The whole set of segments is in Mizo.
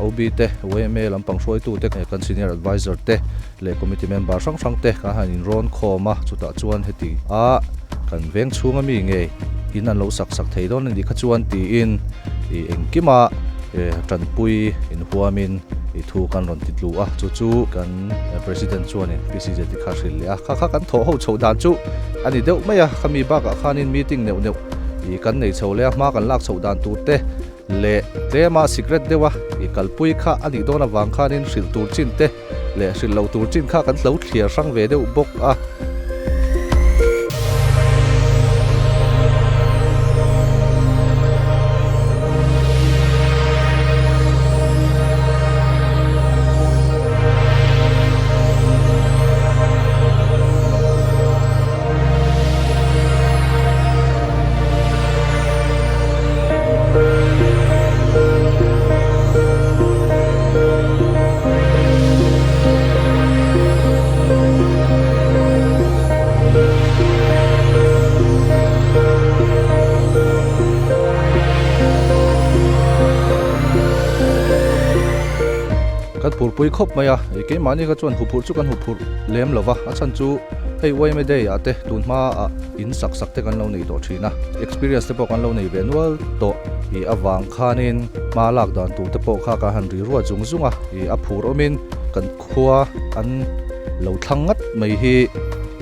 OB te, yma lampang hruaitute, kan Senior Adviser te leh Committee member hrang hrang te kan han inrawn khawm a, chutah chuan heti a kan veng chhunga mi ngei in an lo sak sak thei dawn a nih kha chuan tiin ih engkima tanpui inhuamin ih thu kan rawn ti tlu a, chu chu kan President chuanin PCZ te kha hrilh leh a, kha kha kan thawh ho chhoh dan chu a ni deuh mai a, khami bakah khanin meeting neuh neuh ih kan nei chho leh a, hma kan lak chhoh dan tur te leh tlema sikret deuha ih kalpui kha a nih dawn avang khanin hrilh tur chin te leh hrilh loh tur chin kha kan hlo thliar hrang ve deuh bawk a. Kan phurpui khawp mai a, keimahni kha chuan huphurh chu kan huphurh lem lo va, a chhan chu hei yma day ah te tun hma ah in sak sak te kan lo nei tawh thin a, experience te pawh kan lo nei ve nual tawh ih avang khanin hma lak dan tur te pawh kha kan han ri ruat zung zung a, ih a phur awmin kan khua an lo thlang ngat mai hi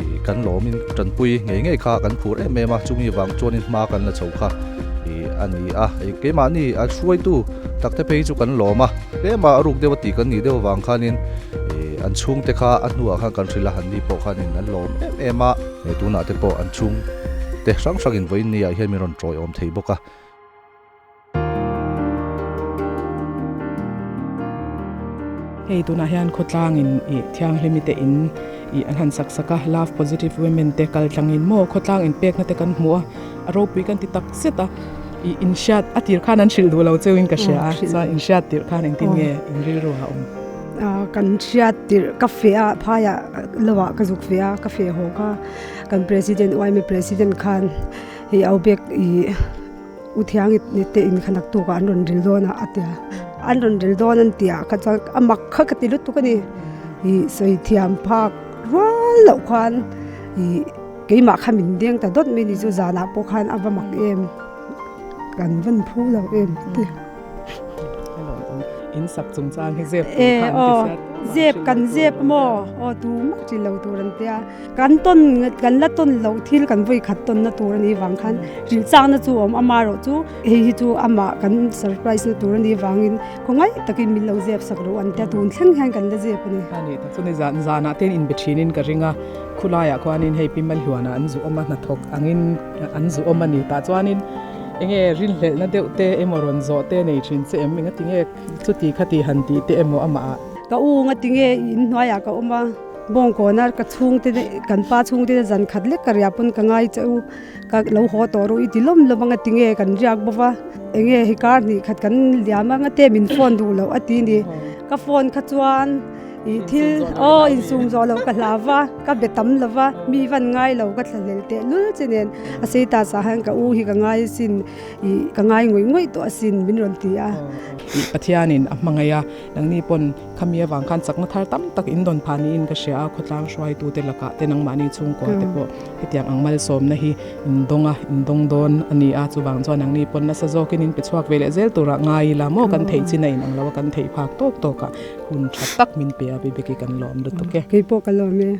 ih kan lawmin tanpui ngei ngei kha kan phur em em a, chumi vang chuanin hma kan la chho kha ih a ni a, ih keimahni a hruaitu tak te phei chu kan lawm a, tlema a ruk deuh a tih kan nih deuh avang khanin ih an chhungte kha a hnuah khan kan hrilh a, an ni pawh khanin an lawm em em a. He tunah te pawh an chhung te hrang hrangin vawiin ni ah hian min rawn tawiawm thei bawk a. Hei tunah hian khawtlangin ih thianghlimi te in ih an han sak sak a, Love Positive Women te kal tlangin maw khawtlang inpekna te kan hmu a, a ropui kan ti tak zet a, ih inhriat a tir khan an hrilh duh lo cheuhin ka hria a, chuan inhriat tirh khan engtin nge in rilru a awm? Kan hriat tirh ka feh a phaiah lohah ka zuk feh a ka feh haw kha kan president yma president khan hei au bek ih u thiang i te in kha naktuk ah an rawn ril dawn a a ti a an rawn ril dawn an tih ah kha chuan a mak kha ka ti lutuk a ni ih sawi thiam phak rual loh khan ih keimah kha min deng ta dawt mai ni chu zanah pawh khan a va mak em kan van phu lo em ti. In sak chung chang hi zep tur khan ti sia zep kan zep maw aw tu mak chi lo tur an tia kan tawn kan la tawn loh thil kan vawi khat tawn na tur ani vang khan rilh chak na chu awm ama erawh chu hei hi chu amah kan surprise na tur ani vangin khawngaih takin min lo zep sak loh an tia tun thleng hian kan la zep ani. Ani tak chu ni zan zanah te in be thin in ka ring a khulaiah khuanin hei pi Malhuana an zu awm a hnathawk angin an zu awm ani tah chuanin Enge rinhlelhna deuh te emaw rawn zawh te nei thin che em? Enga tinge chuti khati han tih te emaw amah ah? Ka u nga tinge in hnuaiah ka awm a, bawngkawna ka chhungte kan pa chhungte zan khat lek ka riah pawn ka ngai che u, ka lo haw tawh rawh i ti lawm lawm a nga tinge kan riak bawk a, enge hi kar hnih khat kan liam a nga te min phone duh loh a ti ni, ka phone kha chuan. Ih thil aw insum zawh loh ka hlau va, ka be tam lo va, mi van ngai lo ka thlahlel teh lul che nen a sei ta sah hian ka u hi ka ngai asin, ih ka ngai ngawih ngawih tawh asin min rawn ti a. Ih Pathianin a hmangaih a, nangni pawn khami avang khan chakna thar tam tak in dawn phah niin ka hria a, khawtlang hruaitute lakah te nangmahni chhungkua te pawh hetiang ang malsawmna hi in dawng a, in dawng dawn a ni a, chuvang chuan nangni pawn nasa zawkin in pe chhuak ve leh zel turah ngai ila maw kan theih chin a inang lo a, kan theih phak tawk tawk ah. Hun tha tak min pe a, Bibeki kan lawm lutuk e. Kei pawh ka lawm e.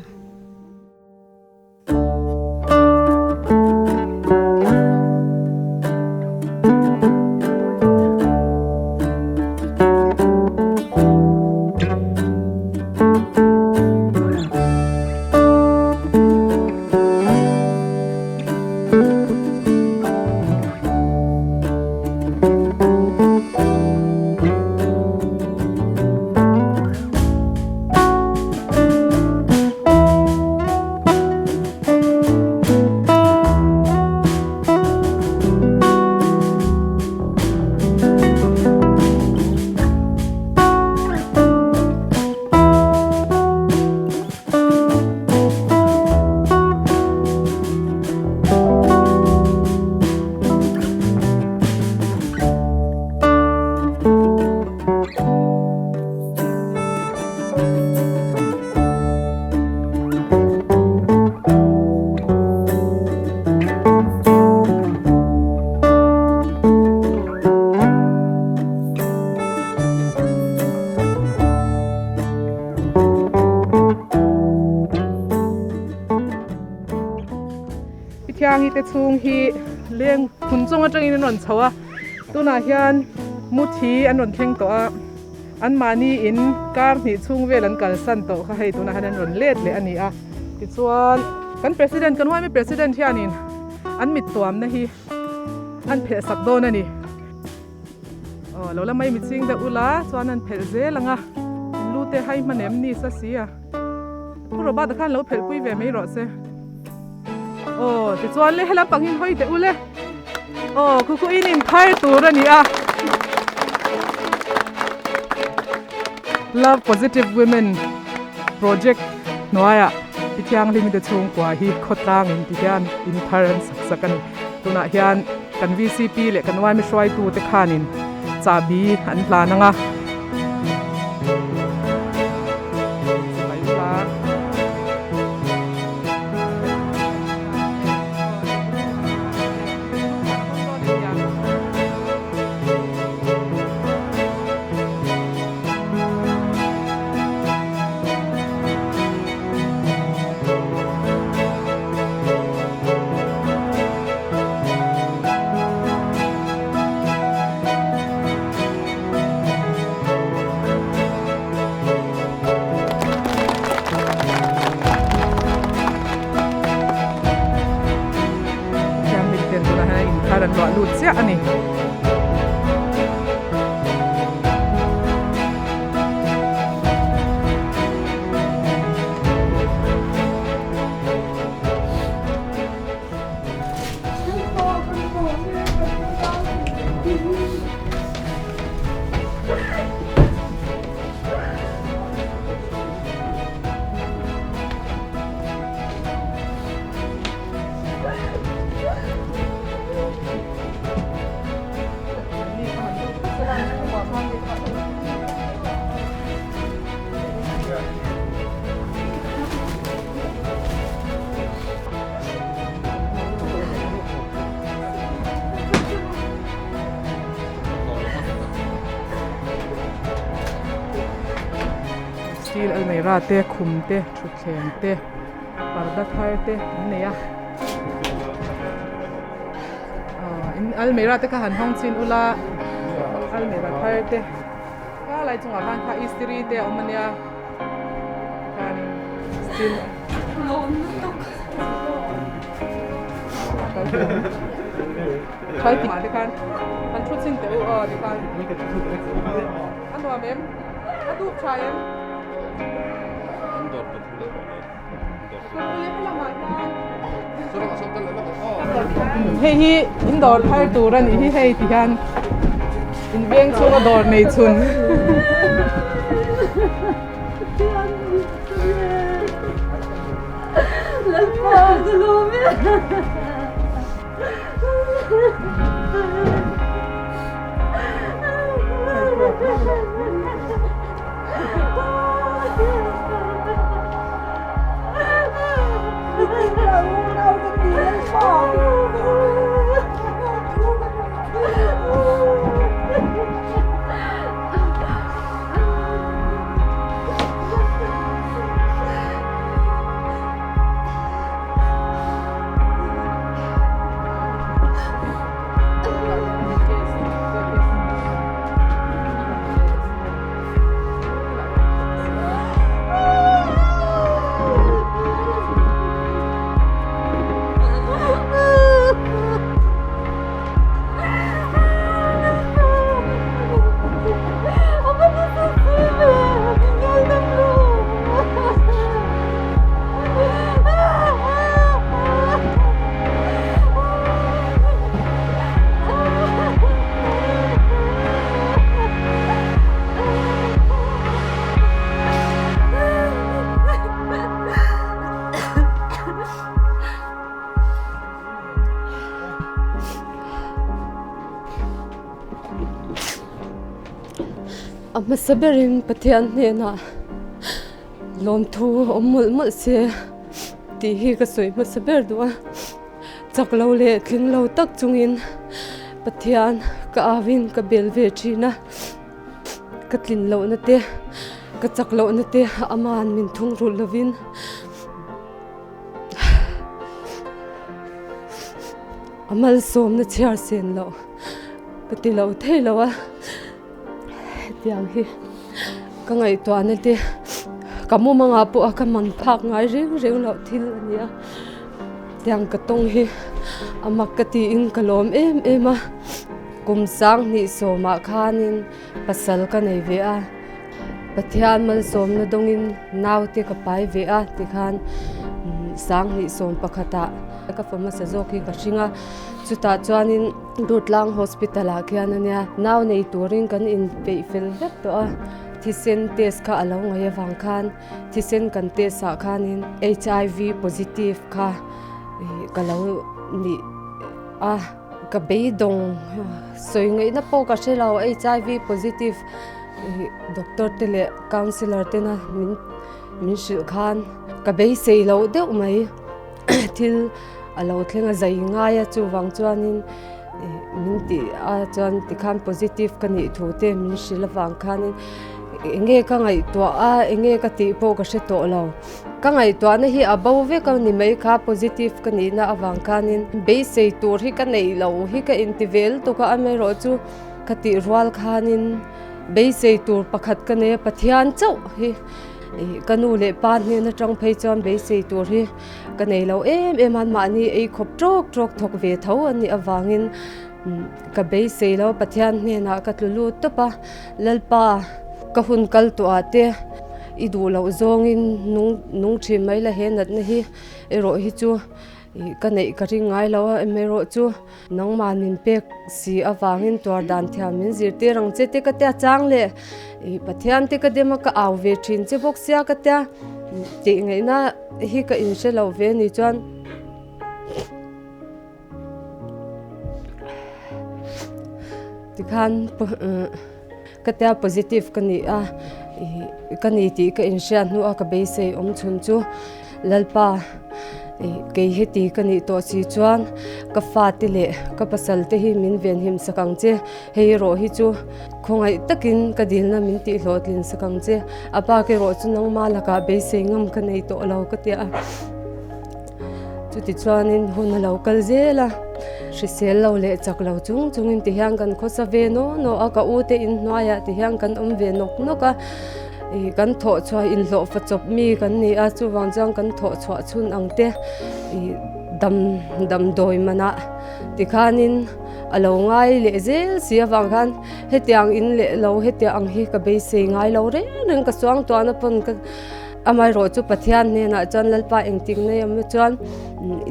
te chhung hi leng phun chung atangin an rawn chho a, tunah hian muthi an rawn thleng tawh a, anmahni in kar hnih chhung vel an kalsan tawh kha hei tunah hian an rawn let leh a ni a, tichuan kan president kan huaimi president hianin an mit tuamna hi an phelh sak dawn a ni. Aw lo la mai mi ching deuh ula chuan an phelh zel ang a, in lu te hai hman em ni sa si a, Pu Robert-a khan lo phelh pui ve mai rawh se. Aw tichuan le helam pang hin hawi teh ule. Aw khu khu in in phar tur a ni a. Love Positive Women Project hnuaiah Pi Thianghlim te chhungkua hi khawtlang in ti hian in phar an sak sak a ni. Tunah hian kan VCP leh kan yma hruaitute khanin chahbi an hlan ang a. Thianghlim ten tunah hian inthar an luah lut chiah a ni. Steel almeira te khum te thutthleng te parda thar te an nei a aw in almeira te kha han hawng chin ula almeira thar te kha lai chungah khan kha istiri te a awm ania khanin steel thlai te khan han thu chin teh u aw tikhan a nuam em a dup tha em. Hei hi in dawr thar tur a nih hi hei ti hian in veng chhunga dawr nei chhun. A hmasa berin Pathian hnenah lawmthu awm mawlh mawlh se tih hi ka sawi hmasa ber duh a. Chak lo leh tling lo tak chungin Pathian ka awin ka bel ve thin a, ka tlin lohna te ka chak lohna te aman min thungrulh lovin. A malsawmna chhiar sen loh ka ti lo thei lo a, hetiang hi ka ngaihtuahna te ka mumangah pawh a ka man phak ngai reng reng loh thil a ni a, tiang ka tawng hi a mak ka tiin ka lawm em em a, kum sanghnih sawmah khanin pasal ka nei ve a. Pathian malsawmna dawngin naute ka pai ve a tikhan sanghnih sawm pakhatah ka fa hmasa zawk hi ka hring a, chutah chuanin Durtlang Hospital ah khian a nia nau nei turin kan inpeih fel vek tawh a, thisen test kha a lo ngaih avang khan thisen kan test ah khanin HIV positive kha ka lo nih a. Ka beidawng sawi ngaihna pawh ka hre lo HIV positive doctor te leh counsellor tena min min hrilh khan ka beisei loh deuh mai thil a lo thleng a zai ngai a chuvang chuanin min tih a chuan tikhan positive ka nih thu te min hrilh avang khanin eng nge ka ngaihtuah a eng nge ka tih pawh ka hre tawh lo. Ka ngaihtuahna hi a bo vek a ni mai kha positive ka nihna avang khanin beisei tur hi ka neih loh hi ka inti ve lutuk a, amaherawh chu ka tih rual khanin beisei tur pakhat ka nei a, Pathian chauh hi ka nu leh pa hnen atang phei chuan beisei tur hi ka nei lo em em a, mahni ei khawp tawk tawk thawk ve tho a nih avangin ka beisei lo, Pathian hnenah ka tlu lut tawp a, Lalpa ka hun kal tawh ah te. I duh loh zawngin nung nung thin mai la he natna hi erawh hi chu ih ka neih ka ring ngai lo a erawh chu nangmah min pek si avangin tuar dan thiam min zirtir ang che te ka tia chang leh ih Pathian te ka dem a ka au ve thin che bawk sia ka tia tih ngaihna hi ka inhre lo ve ni chuan. Tikhan ka tia positive ka ni a, ka ni tih ka inhriat hnu a ka beisei awm chhun chu Lalpa kei heti ka nih tawh si chuan ka fate leh ka pasal te hi min venhim sak ang che, hei erawh hi chu khawngaih takin ka dilna min tih hlawhtlin sak ang che, a bak erawh chu nangma lakah beisei ngam ka nei tawh lo ka tia. Chutichuanin hun a lo kal zel a, hrisel lo leh chak lo chung chungin tihian kan khawsa ve naw naw a, ka u te inhnuaiah tihian kan awm ve nawk nawk a, ih kan thawh chhuah inhlawh fa chawp mi kan ni a, chuvang chuan kan thawh chhuah chhun ang te ih dam damdawi manah tikhanin a lo ngai leh zel si avang khan hetiang in leh lo hetiang ang hi ka beisei ngai lo reng reng ka suangtuahna pawn ka. Amaherawh chu Pathian hnenah chuan Lalpa engtik nei awm chuan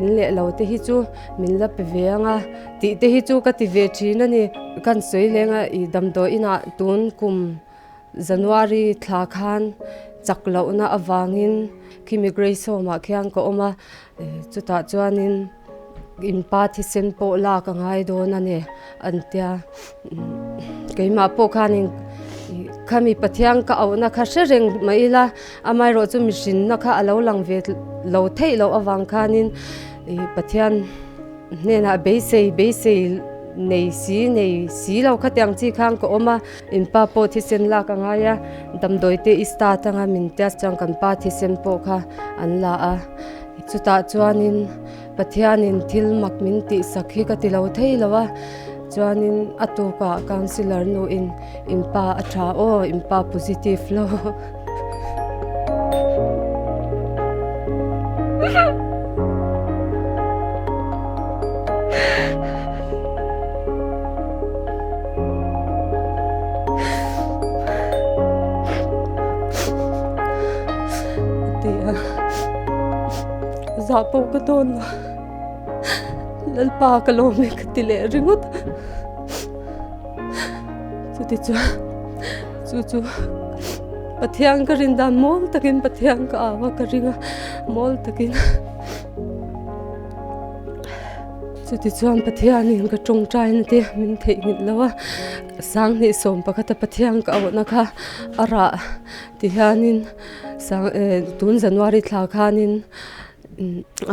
in leh lo te hi chu min la pe ve ang a tih te hi chu ka ti ve thin a ni. Kan sawi leng a i damdawi inah tun kum January thla khan chak lohna avangin khimi Grace Home ah khian ka awm a, chutah chuanin in pa thisen pawh lak a ngai dawn a ni an tia. Keimah pawh khanin khami Pathian ka auhna kha hre reng mai ila, amaherawh chu mihrinna kha a lo lang ve lo theih loh avang khanin Pathian hnenah beisei beisei nei si nei si lo khatiang chi khan ka awm a, in pa pawh thisen lak a ngai a, damdawi te i start anga min tia chuan kan pa thisen pawh kha an la a, chutah chuanin. Pathianin thil mak min tihsak hi ka ti lo thei lo a, chuanin a tukah councillor nuin in pa a tha aw, in pa positive lo. A ti a. Zah pawh ka dawn lo. Lalpa ka lawm e ka ti leh ringawt a. Chuti chuan chu chu Pathian ka rin dan mawl takin Pathian ka au a ka ring a mawl takin. Chuti chuan Pathianin ka tawngtaina te min theihnghilh lo a. Sanghnih sawm pakhata Pathian ka auhna kha a rah ti hianin. Tun January thla khanin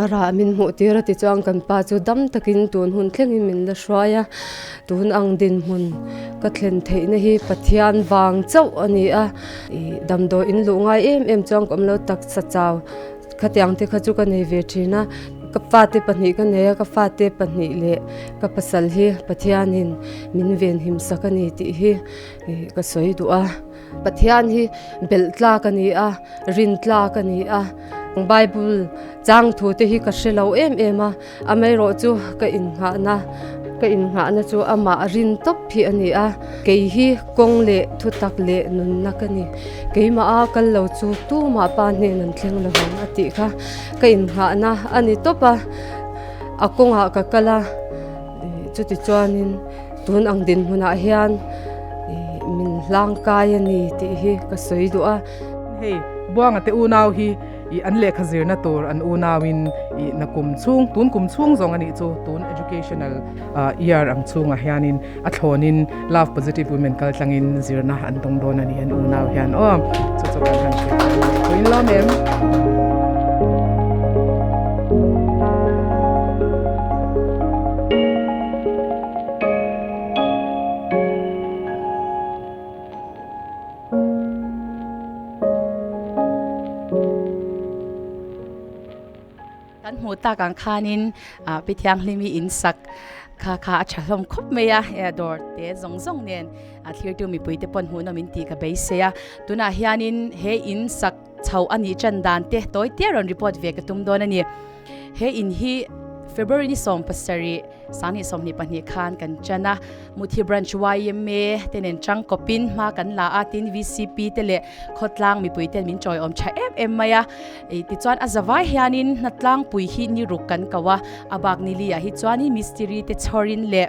a rah min hmuh tir a tichuan kan pa chu dam takin tun hun thlengin min la hruai a, tun ang dinhmun ka thlen theihna hi Pathian vang chauh a ni a, ih damdawi in luh ngai em em chuan ka awm lo taksa chau khatiang te kha chu ka nei ve thin a. Ka fate pahnih ka nei a, ka fate pahnih leh ka pasal hi Pathianin min venhim sak a ni tih hi ka sawi duh a. Pathian hi belh tlak a ni a, rin tlak a ni a, Bible chang thu te hi ka hre lo em em a, amaherawh chu ka innghahna ka innghahna chu amah rin tawp hi a ni a, kei hi kawng leh thutak leh nunna ka ni, keimah a kal lo chu tumah pa hnen an thleng lo vang a tih kha ka innghahna a ni tawp a, a kawngah ka kal a, chutichuanin. Tun ang dinhmunah hian min hlangkai a ni tih hi ka sawi duh a. Hei, Buanga te unau hi ih an lehkha zirna tur an unauin ih na kum chhung, tun kum chhung zawng a nih chu, tun educational year ang chhungah hianin a thlawnin Love Positive Women kal tlangin zirna an dawng dawn a ni an unau hian aw. Chu chu kan han hriat a ni. Thu in lawm em? Kan hmuh tak ang khanin Pi Thianghlimi in sak kha kha a tha hlawm khawp mai a, e dawr te zawng zawng nen a thlirtu mipui te pawn hmuhnawm in tih ka beisei a. Tunah hianin he in sak chho a nih tan dan te tawi te rawn report ve ka tum dawn a ni. He in hi February ni 17 Sanghnih 22 khan kan chan a, Muthi Branch yma te nen chang kawpin hma kan la a, tin VCP te leh khawtlang mipui ten min chawiawm tha em em mai a. Tichuan a zavai hianin hnatlangpui hi ni ruk kan ko a, a bak ni li ah hi chuanin mistiri te chhawrin leh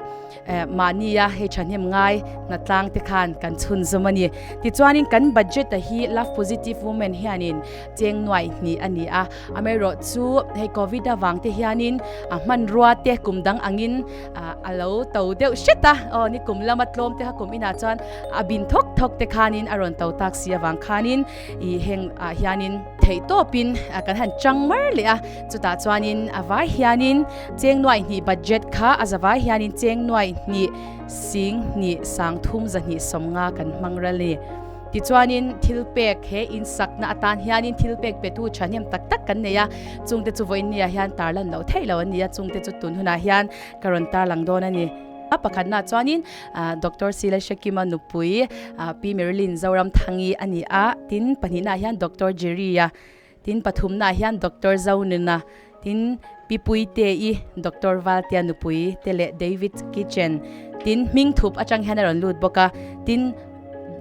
mahnia hei thahnem ngai hnatlang te khan kan chhunzawm a ni. Tichuanin kan budget a hi Love Positive Women hianin cheng nuaih hnih a ni a, Amaherawh chu hei Covid avang te hianin a hmanrua te kum dang angin a lo to deuh hret a, aw ni kum lama tlawm te kha kum inah chuan a bin thawk thawk te khanin a rawn to tak si avang khanin ih heng ah hianin theih tawpin kan han chang mar leh a, chutah chuanin a vai hianin cheng nuaih hnih budget kha a zavai hianin cheng nuaih hnih sing hnih sang thum zahnih sawmnga kan hmang ral a ni. Tichuanin thil pek he insakna atan hianin thil pek petu thahnem tak tak kan nei a, chungte chu vawiin nia hian tarlan loh theih loh an ni a, chungte chu tun hunah hian ka rawn tarlang dawn a ni. A pakhatnaah chuanin Doctor Sila Shakima nupui Pi Marilyn Zoramthangi a ni a, tin pahnihnaah hian Doctor Jerry-a, tin pathumnaah hian Doctor Zonuna, tin Pi Puite-i, Doctor Valtea nupui te leh David Kitchen, tin hming thup atang hian a rawn lut bawk a, tin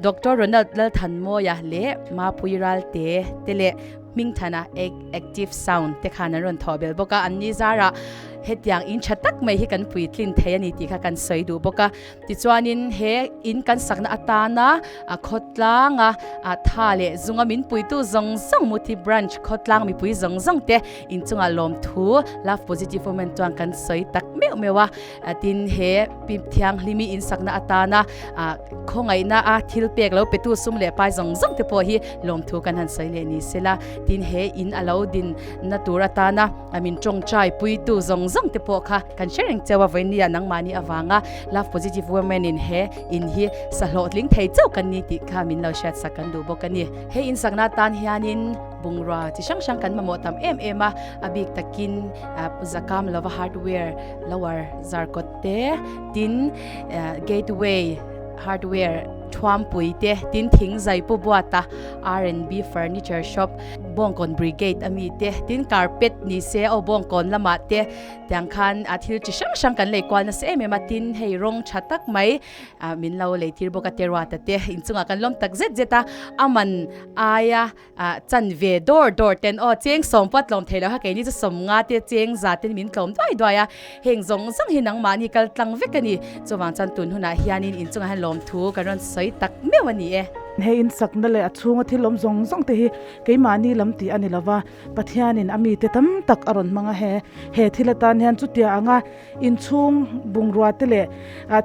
Doctor Ronald Lalthanmawia leh Mapui Ralte te leh Hmingthana Active Sound te khan an rawn thawh belh bawk a, an ni zarah hetiang in tha tak mai hi kan puitlin thei a ni tih kha kan sawi duh bawk a. Tichuanin he in kan sakna atana khawtlanga tha leh zunga min puitu zawng zawng Muthi Branch khawtlang mipui zawng zawng te inchungah lawmthu Love Positive Women chuan kan sawi tak meuh meuh a. Tin he Pi Thianghlimi in sakna atana khawngaihna a thil pek lo petu sum leh pai zawng zawng te pawh hi lawmthu kan han sawi leh ni sela. Tin he in a lo din na tur atana min tawngtai puitu zawng zawng te pawh kha kan hre reng cheu a, vawinia nangmahni avanga Love Positive Women in he in hi sa hlawhtling thei chauh kan ni tih kha min lo hriat sak kan duh bawk a ni. He in sakna tan hianin bungrua chi hrang hrang kan mamawh tam em em a, a bik takin zakam lova hardware lower zarkawt te, tin gateway hardware thuampui te, tin thing zai pu buata R&B furniture shop Bawngkawn Brigade a mi te, tin carpet ni se aw Bawngkawn lamah te tiang khan a thil chi hrang hrang kan lei kual nasa em em a, tin hei rawng tha tak mai min lo lei tir bawk a teruata te inchungah kan lawm tak zet zet a, a man aia chan ve dawr dawr ten aw cheng sawm pawh a tlawm thei lo kha keini chu sawm nga te cheng za ten min tlawm duai duai a, heng zawng zawng hi nangmahni kal tlang vek a ni, chuvang chuan tun hunah hianin inchungah hian lawmthu kan rawn sawi tak meuh a ni e. He insakna leh a chhunga thil awm zawng zawng te hi keimahni lam tih a ni lova, Pathianin a mite tam tak a rawn hmang a, he he thil atan hian chutia anga inchhung bungrua te leh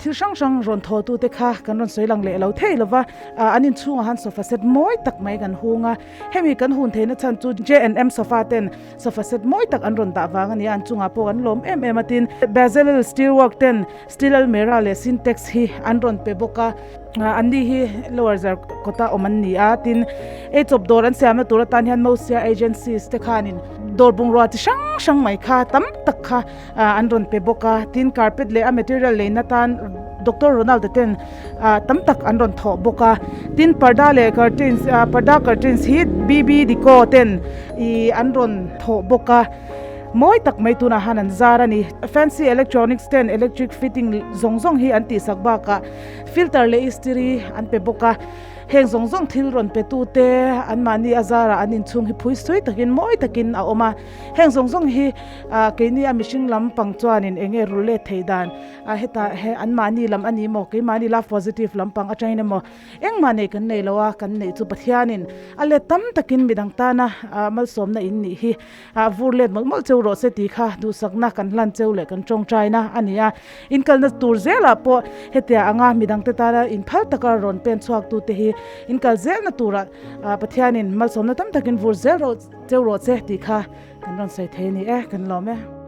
thil hrang hrang rawn thawhtute kha kan rawn sawi lang leh lo thei lova, an inchhungah han sofa set mawi tak mai kan hung a, hemi kan hun theihna chhan chu J&M sofa ten sofa set mawi tak an rawn dah vang a ni a, an chungah pawh kan lawm em em a, tin Bezalel steel work ten steel almirah leh sintex hi an rawn pe bawk a. An ni hi Lower Zarkawta awm an ni a, tin ei chawp dawr an siamna tur atan hian Mosia Agencies te khanin Dawr bungrua chi hrang hrang mai kha tam tak kha an rawn pe bawk a, tin carpet leh a material leina tan Doctor Ronald-a ten tam tak an rawn thawh bawk a, tin parda leh curtains parda curtains hi BB Deco ten ih an rawn thawh bawk a, mawi tak mai tunah han an zar a ni. Fancy electronics ten electric fitting zawng zawng hi an tihsak bakah filter leh istiri an pe bawk a. Heng zawng zawng thil rawn pe tu te anmahni a zarah an inchhung hi phui sawi takin mawi takin a awm a, heng zawng zawng hi ah keini a mihring lam pang chuanin eng nge rul let theih dan ah hetah he anmahni lam a ni maw keimahni love positive lam pang atangin emaw engmah nei kan nei lo a kan neih chu Pathianin a let tam takin midang tana ah malsawmna in nih hi ah vur let mawlh mawlh cheu rawh se tih kha duhsakna kan hlan cheu leh kan tawngtaina a ni a, in kalna tur zelah pawh hetia anga midangte tana inphal taka rawn pen chhuak tute hi in kal zelna turah ah Pathianin malsawmna tam takin vur zel rawh cheu rawh che tih kha kan rawn sawi thei a ni e, kan lawm e.